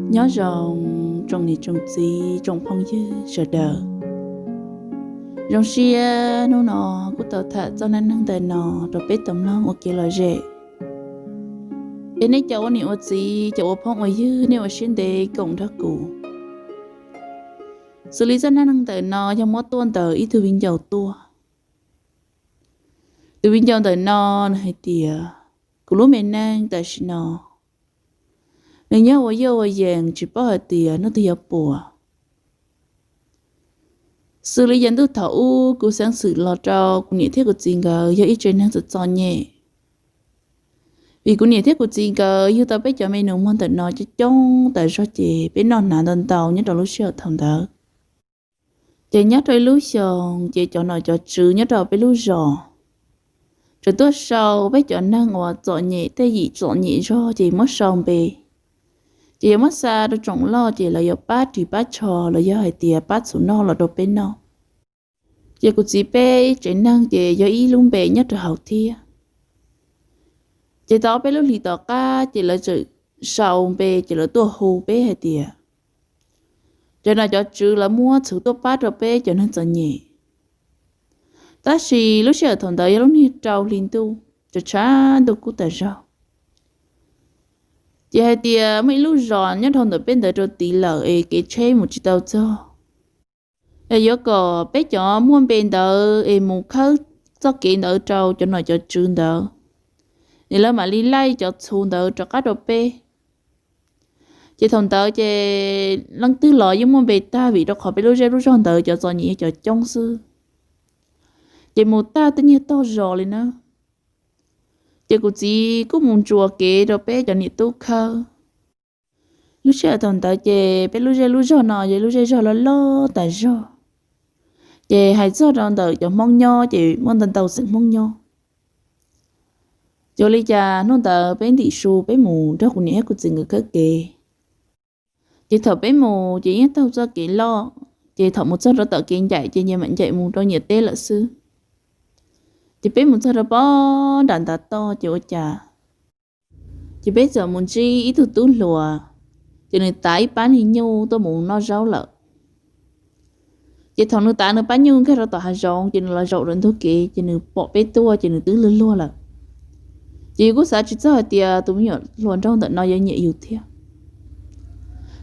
Nyob zoo tsoom niam tsoom txiv tsoom phooj ywg sawv daws. Zoo siab hnub no kuj tau tham txoj neej neeg ntawm no rau peb tau mloog ua kev lom zem. Es nej cov ua niam ua txiv, cov ua phooj ua ywg, nej ua siab ntev koom nrog kuv. Xws li txoj neej neeg ntawm no yog muab tuaj ntawm ib tug viv ncaus tuaj. Tus viv ncaus ntawm no nws hais tias kuv lub me neej tam sim no nws nyob ua yuj ua yees tsis paub hais tias hnub twg yuav puas. Xws li yav ntuj thaum ub kuv xeeb xwm los rau kuv niam thiab kuv txiv nkawd yog ib tsev neeg txom txom nyem, vim kuv niam thiab kuv txiv nkawd yug tau peb cov me nus muag ntawm no coob coob tas zog ces peb noj hnav ntau ntau nyob rau lub sij hawm thaum ntawd. Ces nyob rau ib lub xyoos ces cov nom cov tswv nyob rau peb lub zos tseem tuaj sau peb cov neeg uas txom nyem tej yim txom nyem zog ces muab sau npe, ces yuav muab xa rau tsoom loj ces lawv yuav pab ris pab tsho los yog hais tias pab txhuv noj los rau peb noj. Ces kuv txiv peb tsev neeg ces yog ib lub npe nyob rau hauv thiab. Ces tau ob peb lub hlis tom qab ces lawv txawm sau npe ces lawv tuaj hu peb hais tias cov nom cov tswv lawv muab txhuv tuaj pab rau peb cov neeg txom nyem. Tab sis lub sij hawm thaum ntawd yog lub niag rau hli ntuj, tshav tshav ntuj kub tas zog. Ces hais tias muaj ib lub zos nyob dhau ntawm peb ntawd rau tid lawm es kev tsheb mus tsis tau txog. Es yuav kom peb cov muaj npe ntawd es mus khawb txoj kev ntawd rau cov nom cov tswv ntawd, es lawv mam li laij cov txhuv ntawd rov qab rau peb. Ces thaum ntawd ces leej twg los yeej muaj npe tag vim rau qhov peb lub zej lub zog ntawd cov txom nyem yog cov coob xwb. Ces mus tag tej niag tog zos li na. Ces kuv txiv kuj mus ntsuas kev rau peb cov niam tub khawb. Lub sij hawm thaum ntawd ces peb lub zej lub zog no yog lub zej zog loj loj tas zog. Ces hais txog rau ntawm cov Hmoob nyob ces muaj ntau ntau xeem Hmoob nyob. Ces ua li cas hnub ntawd peb ntim su peb mus nrog kuv niam thiab kuv txiv nkawd khawb kev. Ces thaum peb mus ces yeej taug txoj kev loj, ces thaum mus txog rau tom kev ncaim ces nyias mam ncaim mus rau nyias teb lawm xwb. Ces peb mus txog rau pog nram ntav toj ces ua cas ces peb txawm mus ntsib ib tug tub hluas, ces nws tav ib pab niag nyuj tuaj mus noj zaub lawm. Ces thaum nws tav nws pab nyuj nkag rau tom hav zoov ces nws los zaum rau ntug kev ces nws pom peb tuaj ces nws twb luag luag lawm. Ces yus kuj xav tsis txog hais tias tus me nyuam hluas nraug ntawm no yuav nyiam yus thiab.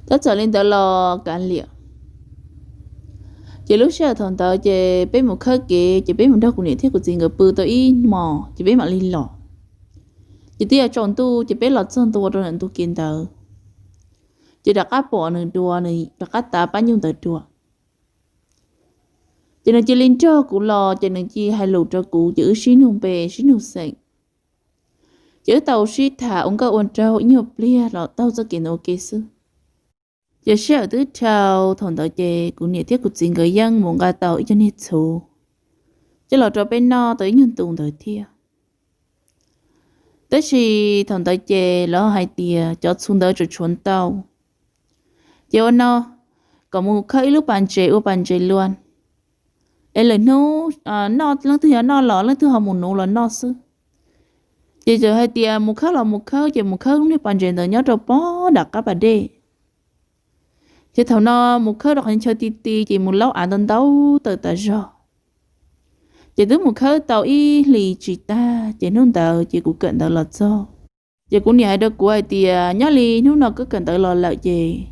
Tab txawm li ntawd los kav liam. Ces lub sij hawm thaum ntawd ces peb mus khawb kev ces peb mus nrog kuv niam thiab kuv txiv nkawd pw tau ib hmos ces peb mam li los. Ces twb yuav tsaus ntuj ces peb los txog ntua rau ntawm ntug kev ntawd. Ces rov qab pom nws dua, nws rov qab tav pab nyuj ntawd dua. Ces nws cia li nrog kuv los ces nws cia hais lus rau kuv ces wb sib nug npe sib nug xeem. Ces wb tau sib tham ua nkauj ua nraug ib nyuag pliag los taug txoj kev ntawd ua ke xwb. Ces sij hawm twb dhau thaum ntawd ces kuv niam thiab kuv txiv nkawd yeej mus nqa tau ib co niag txhuv coj los rau peb noj tau ib nyuag ntu ntawd thiab. Tab sis thaum ntawd ces lawv hais tias cov txhuv ntawd tseem tshuav ntau, ces ua no kom mus khawb ib lub pas ntses ua pas ntses lua, es lwm hnub noj leej twg yog noj los leej twg ho mus nuv los noj xwb. Ces txawm hais tias mus khawb los mus khawb ces mus khawb lub niag pas ntses ntawd nyob rau pog nram qab pas dej. Ces thaum no mus khawb rau qhov chaw ti ti ces mus laub av ntau ntau tawm tas zog. Ces twb mus khawb tau ib hlis tsis tag ces hnub ntawd ces kuv kawm ntawv los txog. Ces kuv niam hais rau kuv hais tias nyob li hnub no koj kawm ntawv los lawm ces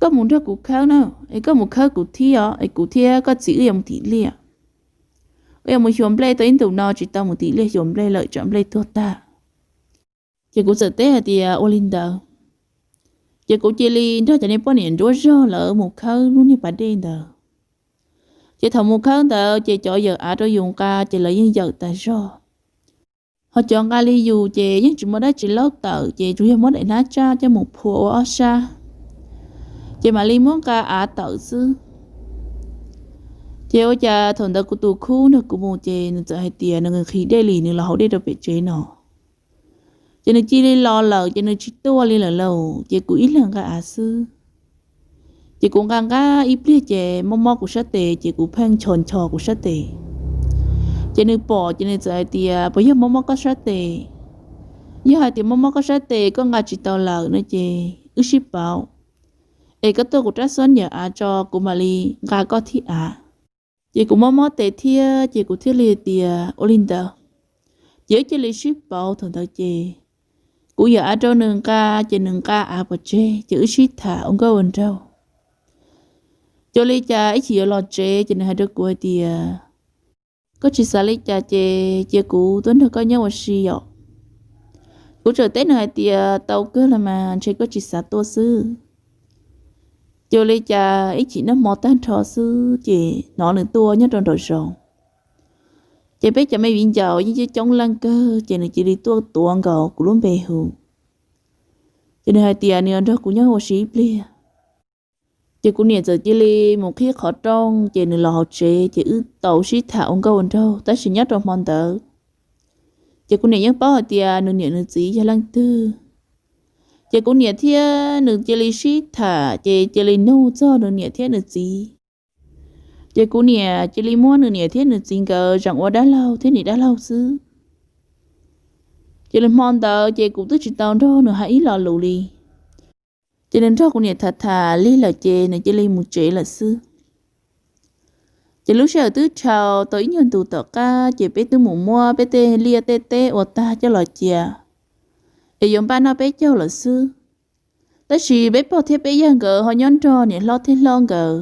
koj mus nrog kuv khawb na, es koj mus khawb kuv thiab os, es kuv thiab koj txiv wb yuav mus tim liaj. Wb yuav mus xyuas nplej tau ib ntus no tsis tau mus tim liaj xyuas nplej lawm tsam nplej tuag tag. Ces kuv txawm teb hais tias ua li ntawd. Ces kuv cia li nrog cov niag poj niam nruab zog lawv mus khawb lub niag pas dej ntawd. Ces thaum mus khawb ntawd ces cov yawm av rau yus nqa ces lawv yeej yawm tas zog. Ho cov nqa li yus ces yeej tsis muaj dab tsi laub tawm ces tsuas yog muab daim hnab tsab coj mus phua ua ob sab, ces mam li muab nqa av tawm xwb. Ces ua cas thaum ntawd kuv tus khub nrog kuv mus ces nws txawm hais tias nws nqhis dej li nws los haus dej rau pem tsev no. Ces nws cia li los lawm ces nws tsis tuaj li lawm lauj, ces kuv ib leeg nqa av xwb. Ces kuv nqa nqa ib pliag ces mob mob kuv sab tes ces kuv pheej nchos nchos kuv sab tes. Ces nws pom ces nws txawm hais tias puas yog mob mob koj sab tes? Yog hais tias mob mob koj sab tes koj nqa tsis tau lawm no ces wb sib pauv, es koj tuaj kuv rab xob niam av tso kuv mam li nqa koj thiab av. Ces kuv mob mob tes thiab ces kuv thiaj li tias ua li ntawd. Ces wb cia li sib pauv thaum ntawd ces kuv yam av rau nws nqa, ces nws nqa av pov tseg ces wb sib tham ua nkauj ua nraug. Ces ua li cas ib chim yuav los tsev ces nws hais rau kuv hais tias, koj tsis xav li cas ces cia kuv tuaj nrog koj nyob ua si os. Kuv txawm teb nws hais tias, tau kawg los mas, ntshe koj tsis xav tuaj xwb. Ces ua li cas ib chim noj hmo tag nrho xwb ces hnov nws tuaj nyob rau nraum zoov. Ces peb cov me viv ncaus yeej coob coob leej kawg ces nws cia li tuaj tuav nkaus kuv lub npe hu. Ces nws hais tias nws yuav nrog kuv nyob ua si ib pliag. Ces kuv niam txawm cia li mus qhib qhov rooj ces nws los hauv tsev ces wb tau sib tham ua nkauj ua nraug tab sis nyob rau hmo ntawd ces kuv niam yeej paub hais tias nws niam nws txiv yog leej twg. Ces kuv niam thiab nws cia li sib tham ces cia li nug txog nws niam thiab nws txiv. Ces kuv niam cia li muab nws niam thiab nws txiv nkawd zeem ua dab laug thiab niam dab laug xwb. Ces nws hmo ntawd ces kuv twb tsis tau nrog nws hais ib lo lus li. Ces nws nrog kuv niam tham tham lig lawm ces nws cia li mus tsev lawm xwb. Ces lub sij hawm twb dhau tau ib nyuag ntus tom qab ces peb twb mus muab peb tej liaj tej teb ua tag coj los cia, es yuav npaj noj peb caug lawm xwb. Tab sis peb pog thiab peb yawg nkawd ho nyob nrog niam hlob thiab hlob nkawd.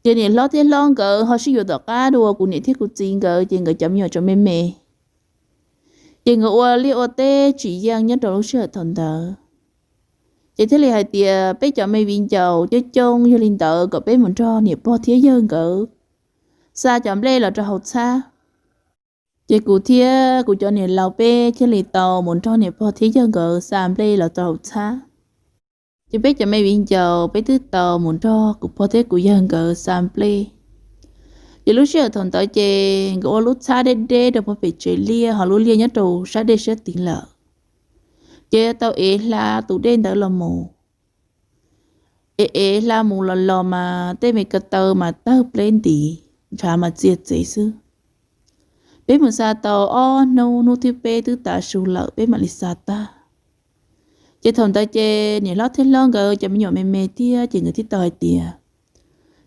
Ces niam hlob thiab hlob nkawd ho sib yuav tom qab dua kuv niam thiab kuv txiv nkawd ces nkawd cov me nyuam tseem me me. Ces nkawd ua liaj ua teb tsis yeej nyob rau lub sij hawm thaum ntawd. Ces thiaj li hais tias peb cov me viv ncaus coob coob yog li ntawd kom peb mus nrog niam pog thiab yawg nkawd xa cov nplej los rau hauv txhab. Ces kuv thiab kuv cov niam laus peb thiaj li tau mus nrog niam pog thiab yawg nkawd xa nplej los rau hauv txhab. Ces peb cov me viv ncaus peb twb tau mus nrog kuv pog thiab kuv yawg nkawd xa nplej. Ces lub sij hawm thaum ntawd ces nkawd ua lub txhab deb deb rau puag pem tsev liaj ho lub liaj nyob rau sab dej sab tid lawm. Ces tau ev hla tus dej ntawd los mus. Ev ev hla mus los los mas tej me ko taw mas tawg pleb ntiv, ntshav mas txia txev xwb. Peb mus xa tau ob hnub, hnub thib peb twb tav su lawm peb mam li xa tag. Ces thaum ntawd ces niam hlob thiab hlob nkawd cov me nyuam me me thiab ces nkawd thiaj tau hais tias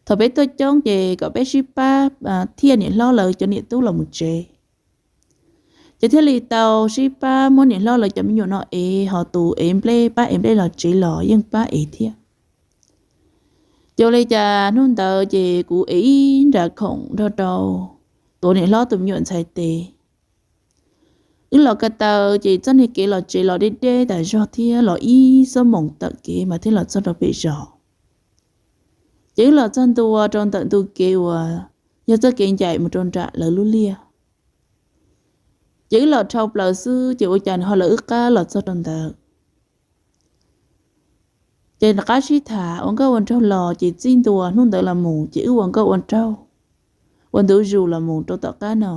thaum peb tuaj coob ces kom peb sib pab thiaj niam hlob lawv cov niam tub los mus tsev. Ces thiaj li tau sib pab muab niam hlob lawv cov me nyuam no ev, ho tus ev nplej pab ev nplej los tsev los yeej pab ev thiab. Ces ua li cas hnub ntawd ces kuv ev ib nra khoom nrog rau tuav niam hlob tus me nyuam ntxhais tes. Wb los ko taw ces txoj niag kev los tsev los deb deb tas zog thiab los ib xuab moos tawm kev mas thiaj los txog rau pem zos. Ces wb los txog ntua rau ntawm ntu kev uas yog txoj kev ncaim mus rau nram lawv lub liaj. Ces wb los dhau plaws xwb ces ua cas nws ho lawv wb qab los txog rau ntawd. Ces rov qab sib tham ua nkauj ua nraug los ces txij ntua hnub ntawd los mus ces wb ua nkauj ua nraug, ua ntu zus los mus rau tom qab no.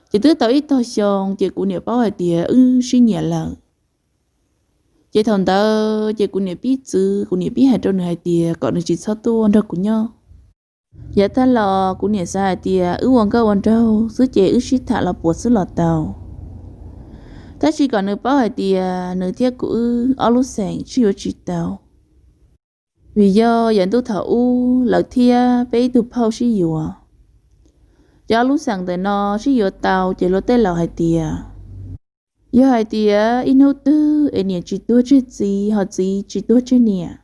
Ces twb tau ib tog xyoo ces kuv niam paub hais tias wb sib nyiam lawm. Ces thaum ntawd ces kuv niam pib txwv, kuv niam pib hais rau nws hais tias kom nws tsis txhob tuaj nrog kuv nyob. Yav tag los kuv niam xav hais tias wb ua nkauj ua nraug xwb ces wb sib tham los puas xwb los tau. Tab sis kom nws paub hais tias nws thiab kuv wb ob lub xeem sib yuav tsis tau. Vim yog yav ntuj thaum ub lawv thiab peb ib tug phauj sib yuav, ces ob lub xeem ntawm no sib yuav tau ces luag tej laus hais tias yog hais tias ib hnub twg es niam tsis tuag tseg txiv ho txiv tsis tuag tseg niam,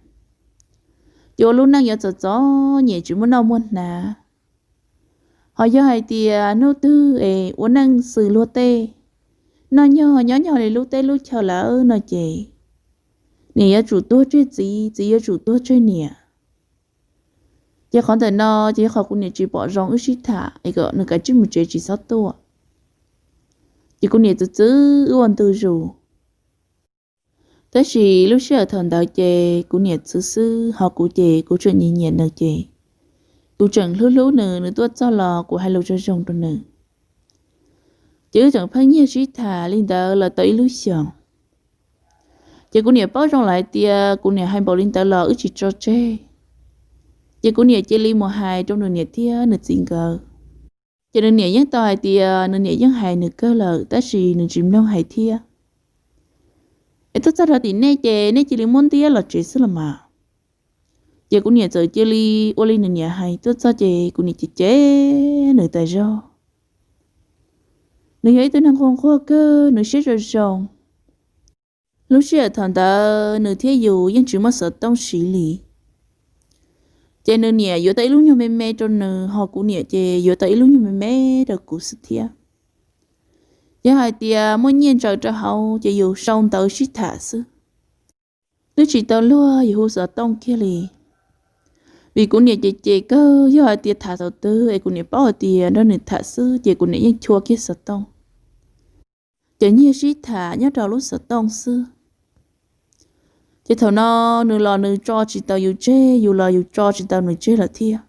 ces ua lub neej yuav txom txom nyem tsis muaj noj muaj hnav. Ho yog hais tias hnub twg es ua neej xws luag tej, noj nyog nyob nyog li lub teb lub chaw lawm no ces niam yuav tsum tuag tseg txiv, txiv yuav tsum tuag tseg niam. Ces qhov ntawm no ces yog qhov kuv niam tsis pom zoo wb sib tham es kom nws kav tsij mus tsev tsis txhob tuaj. Ces kuv niam txwv txwv wb ua ntu zus. Tab sis lub sij hawm thaum ntawd ces kuv niam txwv xwb ho kuv ces kuv tseem nyiam nyiam nws ces kuv tseem hlub hlub nws, nws tuaj txog los kuv hais lus zoo zoo rau nws. Ces wb tseem pheej nyiag sib tham li ntawd los tau ib lub xyoos. Ces kuv niam paub zoo lawm hais tias kuv niam hais npaum li ntawd los wb tsis tso tseg. Ces kuv niam cia li mus hais rau nws niam thiab nws txiv nkawd. Ces nws niam yeej tau hais tias nws niam yeej hais nws kawg lawm tab sis nws tsis mloog hais thiab. Es tuaj txog rau tim nej ces nej cia li muab ntiab los tsev xwb los mas. Ces kuv niam txawm cia li ua li nws niam hais tuaj txog ces kuv niam cem cem nws tas zog. Nws yog ib tug neeg nquag nquag kawg, nws siab zoo zoo. Lub sij hawm thaum ntawd nws thiab yus yeej tsis muaj xov tooj siv li. Ces nws niam yuav tau ib lub nyuag me me rau nws, ho kuv niam ces yuav tau ib lub nyuag me me rau kuv xwb thiab. Yog hais tias muaj nyiaj ntsaws rau hauv ces yus sau ntawv sib tham xwb, twb tsis tau luag yus hu xov tooj kiag li. Vim kuv niam ces cem kawg, yog hais tias tham thaum twg es kuv niam paub hais tias nrog nws tham xwb ces kuv niam yeej chua kiag xov tooj, ces nyiag sib tham nyob rau lub xov tooj xwb. Ces thaum no nws los nws tso tsis tau yus tseg, yus los yus tso tsis tau nws tseg lawm thiab.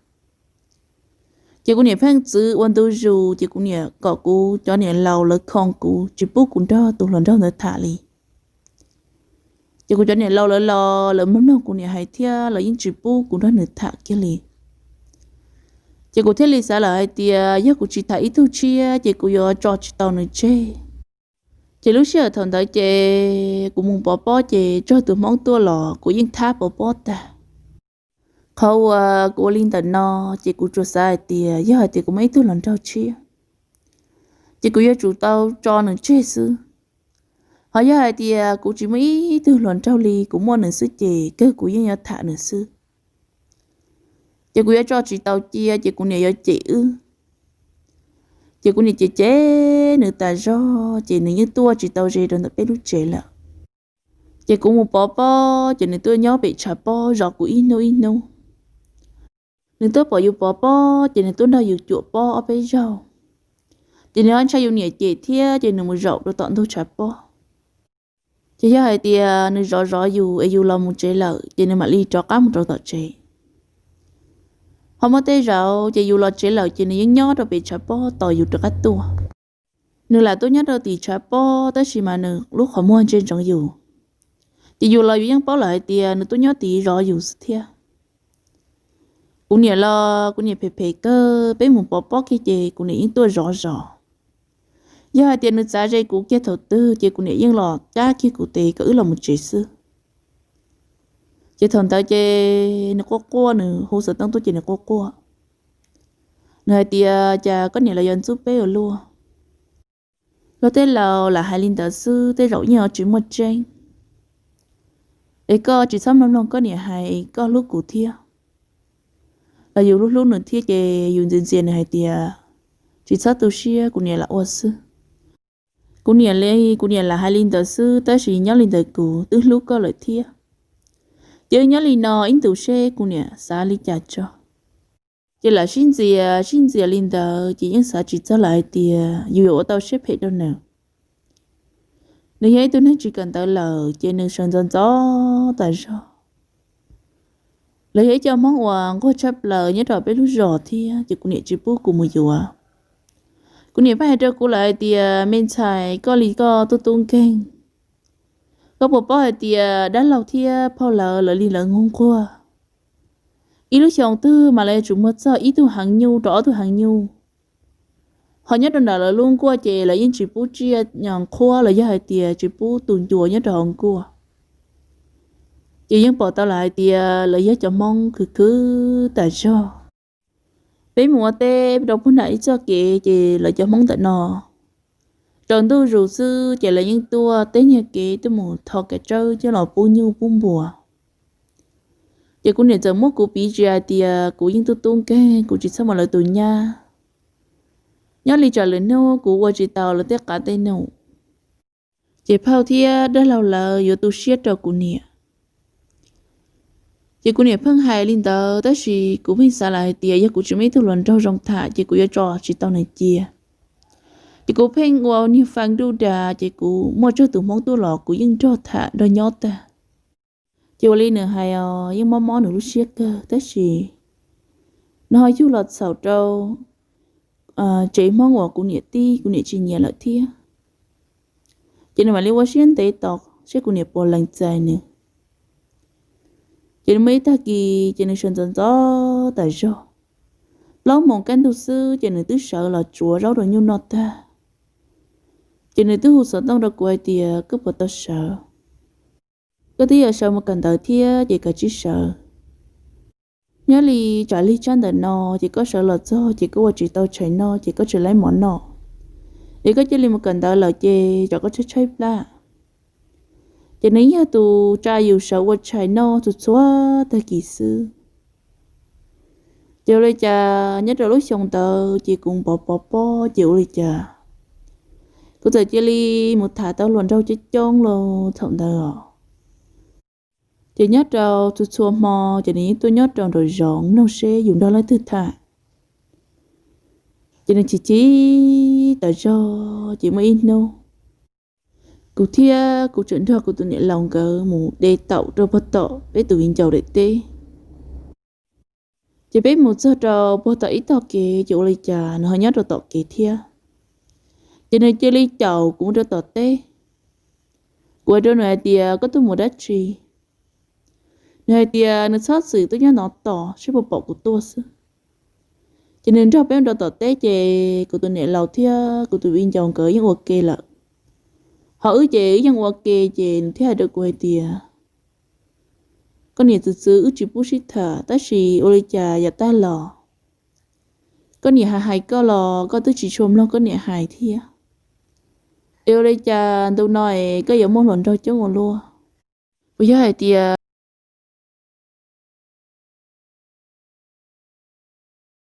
Ces kuv niam pheej txwv ua ntu zus, ces kuv niam kom kuv cov niam laus lawv khoo kuv tsis pub kuv nrog tus hluas nraug ntawd tham li. Ces kuv cov niam laus lawv los lawv mloog mloog kuv niam hais thiab lawv yeej tsis pub kuv nrog nws tham kiag li. Ces kuv thiaj li xav lawm hais tias yog kuv tsis tham ib tug tshiab ces kuv yuav tso tsis tau nws tseg. Ces lub sij hawm thaum ntawd ces kuv mus pov pob ces tsawg tus Hmoob tuaj los kuv yeej thab pov pob tag. Qhov uas kuv ua li ntawm no ces kuv tsuas xav hais tias yog hais tias kuv muaj ib tug hluas nraug tshiab ces kuv yuav tsum tau tso nws tseg xwb. Ho yog hais tias kuv tsis muaj ib tug hluas nraug li, kuv muaj nws xwb ces kawg kuv yeej yuav tham nws xwb. Ces kuv yuav tso tsis tau cia ces kuv niam yuav cem wb. Ces kuv niam cem cem nws tas zog ces nws yeej tuaj tsis tau ze rau ntawm peb lub tsev lawm. Ces kuv mus pov pob ces nws tuaj nyob pem tshav pob zov kuv ib hnub ib hnub. Nws tuaj pom yus pov pob ces nws tuaj nrog yus cuam pob ob peb zaug. Ces nws ho ntshai yus niam cem thiab ces nws mus zaum rau tom ntug tshav pob. Ces yog hais tias nws zov zov yus es yus los mus tsev lawm ces nws mam li rov qab mus rau tom tsev. Ho muaj tej zaum ces yus los tsev lawm ces nws yeej nyob rau pem tshav pob tos yus rov qab tuaj. Nws lam tuaj nyob rau tim tshav pob tab sis mas nws lub qhov muag ntsia ntsoov yus. Ces yus los yus yeej paub lawm hais tias nws tuaj nyob tid zov yus xwb thiab. Kuv niam los kuv niam phem phem kawg, peb mus pov pob kiag ces kuv niam yeej tuaj zov zov. Yog hais tias nws txav ze kuv kiag thaum twg ces kuv niam yeej los cab kiag kuv tes kom wb los mus tsev xwb. Ces thaum ntawd ces nws quaj quaj, nws hu xov tooj tuaj ces nws quaj quaj. Nws hais tias cas koj niam los yuav ntxub peb ua luaj. Luag tej laus lam hais li ntawd xwb, tej zaum yeej tsis muaj tseeb. Es koj tsis txhob mloog mloog koj niam hais, koj hlub kuv thiab. Los yus hlub hlub nws thiab ces yus ntxias ntxias nws hais tias tsis txhob tu siab, kuv niam lam ua xwb. Kuv niam li, kuv niam lam hais li ntawd xwb tab sis nyob li ntawd kuv twb hlub koj lawm thiab. Ces wb nyob li no ib ntus seb kuv niam xav li cas tso. Ces lam sib ntxias sib ntxias li ntawd ces yeej xav tsis txog lawm hais tias yus yuav ua tau siab phem rau nws. Nws yog ib tug neeg tsis kawm ntawv lawm ces nws sawv ntxov ntxov tas zog. Lawv yog ib co Hmoob uas nquag tshaj plaws nyob rau peb lub zos thiab ces kuv niam tsis pub kuv mus yuav. Kuv niam pheej hais rau kuv lawm hais tias me ntxhais, koj li koj tub tub nkeeg, koj puas paub hais tias dab laug thiab phauj lawv, lawv li lawv nquag nquag, ib lub xyoo twg mas lawv yuav tsum muag txog ib tug heev nyuj rau ob tug heev nyuj. Ho nyob rau nram lawv lub nkuaj ces lawv yeej tsis pub tsiaj nyob qhuab los yog hais tias tsis pub tus ncua nyob rau hauv nkuaj. Ces yeej pom tau lawm hais tias lawv yog cov Hmoob khwv khwv tas zog. Peb mus ua teb rau puag nram ib txoj kev ces lawv cov Hmoob ntawm no raws ntuj zus xwb ces lawv yeej tuaj teb nyiag kev tuaj mus tho kev tsawb coj los pub nyuj pub npua. Ces kuv niam txawm muab kuv piv tsis hais tias kuv yeej tub tub nkeeg, kuv tsis txhob mus lawv tus nyab. Nyob li tsam lwm hnub kuv ua tsis tau lawv tej qav tej num, ces phauj thiab dab laug lawv yuav tu siab rau kuv niam. Ces kuv niam pheej hais li ntawd tab sis kuv pheej xav lawm hais tias yog kuv tsis muaj ib tug hluas nraug zoo tham ces kuv yuav tso tsis tau nws cia. Ces kuv pheej ua niag fee nruj das ces kuv muaj tsawg tus Hmoob tuaj los kuv yeej nrog tham nrog nyob tag. Ces ua li nws hais os, yeej mob mob nws lub siab kawg tab sis nws ho yug los txhaum rau tsev Hmoob uas kuv niam tij kuv niam tsis nyiam lawm thiab. Ces nws mam li ua siab ntev tos seb kuv niam puas lees txais nws. Ces nws muaj ib tag kis ces nws sawv ntxov ntxov tas zog. Plaub moos kaj ntug xwb ces nws twb sawv los tsuav zaub rau nyuj noj tag. Ces nws twb hu xov tooj rau kuv hais tias koj puas tau sawv. Koj twb yuav sawv mus kawm ntawv thiab ces kav tsij sawv. Nyob li tsam lig tsab ntawm no ces koj sawv los txog ces koj ua tsis tau tshais noj ces koj tsis laib mov noj. Es koj cia li mus kawm ntawv lawm ces tsam koj tshaib tshaib plab. Ces nws yog tus tsa yus sawv ua tshais noj txhua txhua tag kis xwb. Ces ua li cas nyob rau lub xyoo ntawd ces kuv pov pov pob ces ua li cas kuv txawm cia li mus tham tau hluas nraug coob coob los thaum ntawd os. Ces nyob rau txhua txhua hmo ces nws yeej tuaj nyob rau nraum zoov nug seb yus nrog leej twg tham. Ces nws chim chim tas zog ces muaj ib hnub kuv thiab kuv tseem nrog kuv tus niam laus nkawd mus de taum rau pog tom peb tus viv ncaus daim teb. Ces peb mus txog rau pog tom ib tog kev ces ua li cas nws ho nyob rau tom kev thiab. Ces nws cia li caum kuv mus rau tom teb. Kuv hais rau nws hais tias koj tuaj mus dab tsi? Nws hais tias nws txhob txwm tuaj nyob no tos seb puas pom kuv tuaj xwb. Ces nws nrog peb mus rau tom teb ces kuv tus niam laus thiab kuv tus viv ncaus nkawd yeej ua ke lawm. Ho wb ces wb yeej ua ke ces nws thiaj hais rau kuv hais tias koj niam txwv txwv wb tsis pub sib tham tab sis ua li cas yav tag los koj niam hais hais koj los koj twb tsis tshua mloog koj niam hais thiab. Es ua li cas ntu no es koj yuav muaj hluas nraug coob ua luaj? Puas yog hais tias